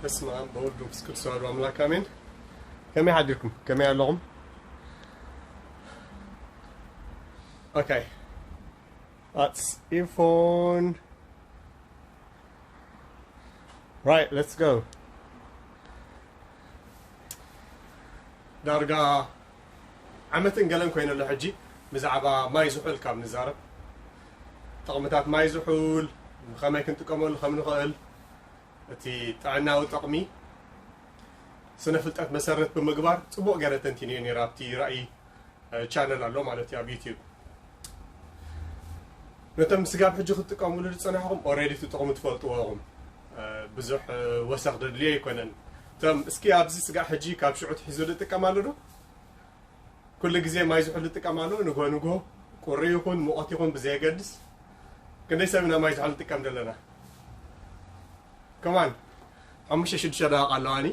በስመ አብ ወወልድ ወመንፈስ ቅዱስ አሐዱ አምላክ አሜን። ከመይ ሓዲርኩም? ከመይ ኣለኹም? Okay. That's earphone. Right, let's go. ዳርጋ ዓመትን ገለን ኮይኑ ኣሎ ሕጂ ብዛዕባ ማይ ዝሑል ካብ ንዛረብ፣ ጥቕምታት ማይ ዝሑል፣ ብኸመይ ክንጥቀመሉ ከም ንኽእል፣ እቲ ጥዕናዊ ጥቕሚ ስነ ፍልጠት መሰረት ብምግባር ጽቡቕ ገይረ ተንቲንዮ ነይረ ኣብቲ ራእይ ቻነል ኣሎ ማለት እዩ ኣብ ዩቲዩብ። ነቶም ስጋብ ሕጂ ክትጥቀምሉ ዝጸናሕኹም ኦሬዲ እቲ ጥቕሚ ትፈልጥዎ ኢኹም። ብዙሕ ወሰኽ ደድልዮ ኣይኮነን። እቶም እስኪ ኣብዚ ስጋብ ሕጂ ካብ ሽዑ ትሒዙ ዝጥቀማሉ ዶ? ኩሉ ግዜ ማይ ዝሑል ዝጥቀማሉ ንጎ ንጎ ቁሪ ይኹን ሙቐት ይኹን ብዘየገድስ። ክንደይ ሰብ ኢና ማይ ዝሑል ንጥቀም ዘለና? ከማን ሓሙሽተ ሽዱሽተ ደቂቃ ኣለዋኒ።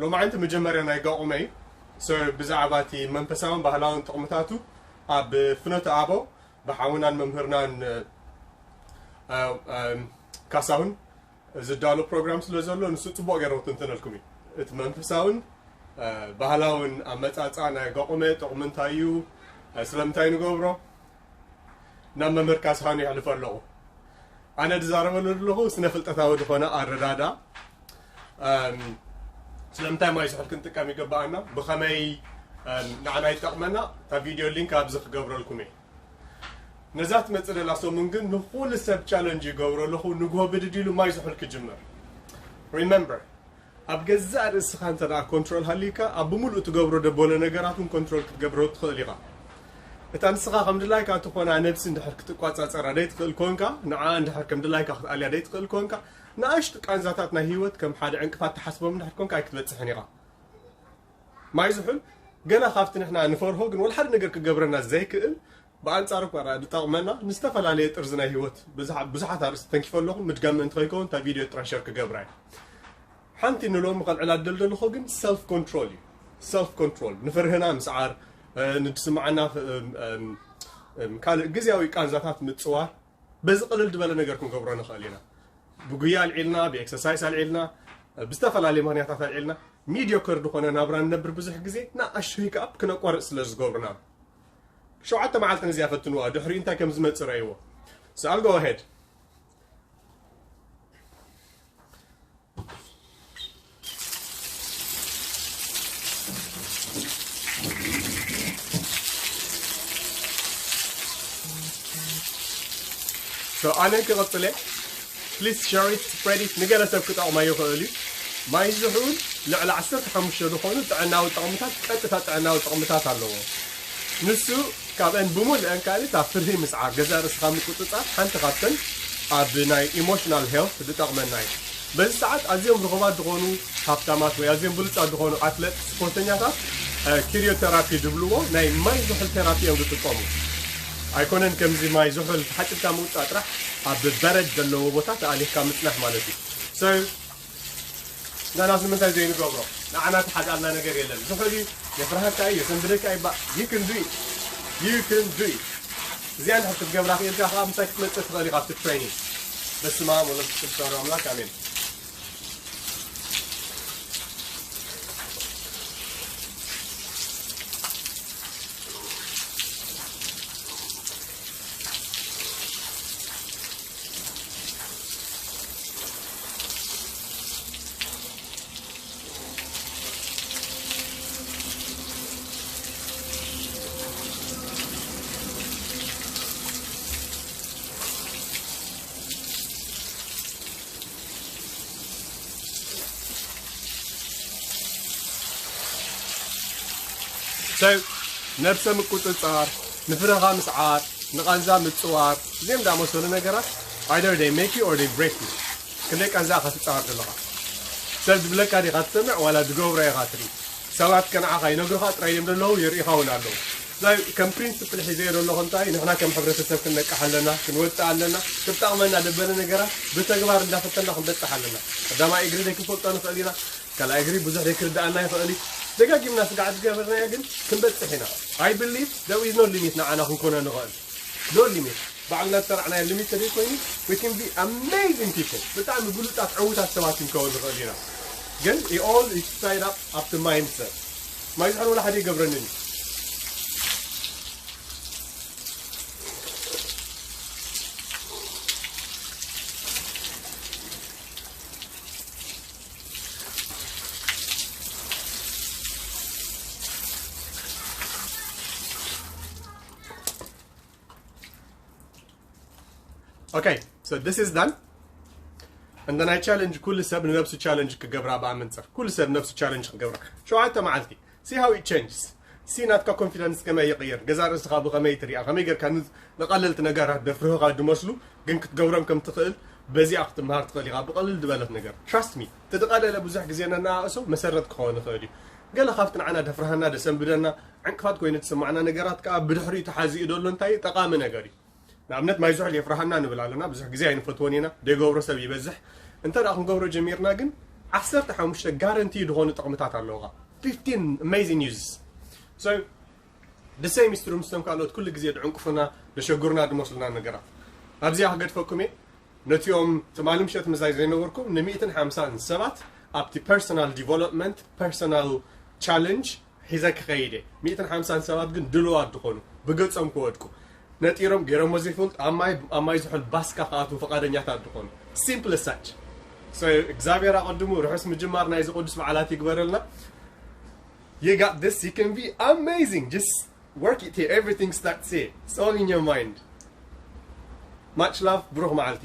ሎማዓንቲ መጀመርያ ናይ ጋቑመ እዩ። ብዛዕባ እቲ መንፈሳውን ባህላውን ጥቕምታቱ ኣብ ፍኖተ ኣበው ብሓውናን መምህርናን ካሳሁን ዝዳሎ ፕሮግራም ስለ ዘሎ ንሱ ጽቡቕ ገይረ ክትንትነልኩም እዩ። እቲ መንፈሳውን ባህላውን ኣመጻጻ ናይ ጋቑመ ጥቕሚ እንታይ እዩ፣ ስለምንታይ ንገብሮ ናብ መምህር ካሳሁን የሕልፎ ኣለኹ። ኣነ ዝዛረበሉ ዘለኹ ስነ ፍልጠታዊ ዝኾነ ኣረዳዳ ስለምንታይ ማይ ዝሑል ክንጥቀም ይግባኣና፣ ብኸመይ ንዓና ይጠቕመና፣ እታ ቪድዮ ሊንክ ኣብዚ ክገብረልኩም እየ። ነዛ ትመጽእ ደላ ሰሙን ግን ንኹሉ ሰብ ቻለንጅ ይገብሮ ኣለኹ፣ ንግሆ ብድድ ኢሉ ማይ ዝሑል ክጅምር። ሪመምበር፣ ኣብ ገዛእ ርእስኻ እንተ ደኣ ኮንትሮል ሃልዩካ፣ ኣብ ብምሉእ ትገብሮ ደበሎ ነገራት እውን ኮንትሮል ክትገብሮ ትኽእል ኢኻ። እታ ንስኻ ከም ድላይካ ትኾና ነብሲ እንድሕር ክትቋጻጸራ ደይትኽእል ኮንካ፣ ንዓ እንድሕር ከም ድላይካ ክትኣልያ ደይትኽእል ኮንካ፣ ንኣሽቱ ቃንዛታት ናይ ህይወት ከም ሓደ ዕንቅፋት ትሓስቦም እንድሕር ኮንካ ኣይክትበጽሕን ኢኻ። ማይ ዝሑል ገና ካብቲ ንሕና ንፈርሆ ግን ወላ ሓደ ነገር ክገብረና ዘይክእል፣ ብኣንጻሩ እኳ ደኣ ዝጠቕመና ንዝተፈላለየ ጥርዚ ናይ ህይወት ብዙሓት ኣርእስቲ ተንኪፈ ኣለኹ። ምድጋም ምእንቲ ከይከውን እታ ቪድዮ ጥራይ ሸር ክገብራ እየ። ሓንቲ ንሎሚ ከልዕላ ዝደል ዘለኹ ግን ሰልፍ ኮንትሮል እዩ። ሰልፍ ኮንትሮል፣ ንፍርህና ምስዓር፣ ንድስምዓና ካልእ ግዝያዊ ቃንዛታት ምጽዋር፣ በዚ ቅልል ዝበለ ነገር ክንገብሮ ንኽእል ኢና። ብጉያ ኣልዒልና፣ ብኤክሰርሳይስ ኣልዒልና፣ ብዝተፈላለየ ምኽንያታት ኣልዒልና ሚድዮከር ዝኾነ ናብራ ንነብር። ብዙሕ ግዜ ንኣሽቱ ሂክኣፕ ክነቋርጽ ስለ ዝገብሩና። ሸውዓተ መዓልቲ ነዚኣ ፈትንዋ፣ ድሕሪኡ እንታይ ከም ዝመጽእ ረእይዎ። So I'll go ahead. So ኣነ ክቕጽለ፣ please share it, spread it፣ ንገለ ሰብ ክጠቕማ ይኽእል እዩ። ማይ ዝሑል ልዕሊ ዓሰርተ ሓሙሽተ ዝኾኑ ጥዕናዊ ጥቕምታት፣ ቀጥታ ጥዕናዊ ጥቕምታት ኣለዎ። ንሱ ካብአን ብምልአን ካልእ እታ ፍርሂ ምስዓር፣ ገዛእ ርእስኻ ምቁጽጻር ሓንቲ ካብተን ኣብ ናይ ኢሞሽናል ሄልት ዝጠቕመና እዩ። በዚ ሰዓት ኣዝዮም ርኹባት ዝኾኑ ሃብታማት ወይ ኣዝዮም ብሉጻት ዝኾኑ ኣትለት ስፖርተኛታት ክሪዮቴራፒ ዝብልዎ ናይ ማይ ዝሑል ቴራፒ እዮም ዝጥቀሙ። ኣይኮነን ከምዚ ማይ ዝሑል ተሓጺብካ ምውጻእ ጥራሕ፣ ኣብ በረድ ዘለዎ ቦታ ተኣሊኽካ ምጽናሕ ማለት እዩ። So ንሕናስ ንምንታይ ዘይንገብሮ? ንዓና ትሓድኣልና ነገር የለን። ዝሑል እዩ፣ የፍርሃካ እዩ፣ የሰንብደካ እዩ። ባ you can do it, you can do it። እዚኣ እንድሕር ክትገብራ ክኢልካ ከዓ ምሳይ ክትመፅእ ትኽእል ኢኻ ኣብቲ ትሬኒንግ። በስመ ኣብ ወወልድ ወመንፈስ ቅዱስ ኣሐዱ ኣምላክ ኣሜን። So ነብሰ ምቁፅፃር፣ ንፍረኻ ምስዓር፣ ንቓንዛ ምፅዋር፣ እዚኦም ዝኣመሰሉ ነገራት either they make you or they break you። ክንደይ ቃንዛ ኢኻ ትፃወር ዘለኻ? ሰብ ዝብለካ ዲኻ ትሰምዕ ዋላ ዝገብሮ ኢኻ ትርኢ? ሰባት ከ ንዓኻ ይነግሩኻ ጥራይ እዮም ዘለዉ፣ የርእኻ እውን ኣለዉ። ናይ ከም ፕሪንስፕል ሒዘዮ ዘለኹ እንታይ፣ ንሕና ከም ሕብረተሰብ ክንነቅሕ ኣለና፣ ክንወፅእ ኣለና። ክጠቕመና ደበለ ነገራት ብተግባር እንዳፈተና ክንበፅሕ ኣለና። ቀዳማይ እግሪ ዘይክንፈልጦ ንኽእል ኢና። ካልኣይ እግሪ ብዙሕ ዘይክርድኣና ይኽእል እዩ። ደጋጊምና ስጋዕ ዝገበርናዮ ግን ክንበፅሕ ኢና። I believe there is no limit ንዓና ክንኮኖ ንኽእል። No limit። ባዕልና ዝሰራዕናዮ ሊሚት ተደይ ኮይኑ we can be amazing people። ብጣዕሚ ብሉጻት ዕውታት ሰባት ክንከውን ንኽእል ኢና። ግን it all is tied up ኣብቲ mindset። ማይ ዝሕል ወላ ሓደ ይገብረንን እዩ። Okay, so this is done. And then I challenge ኩሉ ሰብ ንነብሱ ቻለንጅ ክገብራ ብኣመንጽር ኩሉ ሰብ ነብሱ ቻለንጅ ክገብራ ሸውዓተ መዓልቲ see how it changes። ሲ ናትካ ኮንፊደንስ ከመይ ይቕየር፣ ገዛ ርእስኻ ብኸመይ ትሪኣ፣ ከመይ ጌርካ ን- ንቐለልቲ ነገራት ደፍርህኻ ድመስሉ ግን ክትገብሮም ከም ትኽእል በዚኣ ክትመሃር ትኽእል ኢኻ። ብቐልል ዝበለት ነገር trust me። እቲ ዝቐለለ ብዙሕ ግዜ ነናኣእሶ መሰረት ክኸውን ይኽእል እዩ። ገለ ካብቲ ንዓና ደፍርሃና ደሰንብደና ዕንቅፋት ኮይኑ ትስማዕና ነገራት ከዓ ብድሕሪኡ ተሓዚኡ ደሎ እንታይ እዩ ጠቓሚ ነገር እዩ። ንኣብነት ማይ ዝሑል የፍርሃና ንብል ኣለና። ብዙሕ ግዜ ኣይንፈትዎን ኢና፣ ደይገብሮ ሰብ ይበዝሕ። እንተ ደኣ ክንገብሮ ጀሚርና ግን ዓሰርተ ሓሙሽተ ጋረንቲ ዝኾኑ ጥቕምታት ኣለውኻ። fifteen amazing uses። So the same is true ምስቶም ካልኦት ኩሉ ግዜ ድዕንቅፉና ደሸጉርና ድመስሉና ነገራት። ኣብዚኣ ክገድፈኩም እየ። ነቲኦም ትማሊ ምሸት ምሳይ ዘይነበርኩም ን150 ሰባት ኣብቲ personal development personal challenge ሒዘ ክኸይድ እየ። ሚእትን ሓምሳን ሰባት ግን ድልዋት ዝኾኑ ብገጾም ክወድቁ ነጢሮም ገይሮሞ ዘይፈልጥ ኣብ ማይ ኣብ ማይ ዝሑል ባስካ ክኣትዉ ፈቃደኛታት ዝኾኑ simple such። So እግዚኣብሔር ኣቐድሙ ርሑስ ምጅማር ናይዚ ቅዱስ በዓላት ይግበረልና። You got this, you can be amazing, just work it here, everything starts here, it's all in your mind። Much love፣ ብሩኽ መዓልቲ።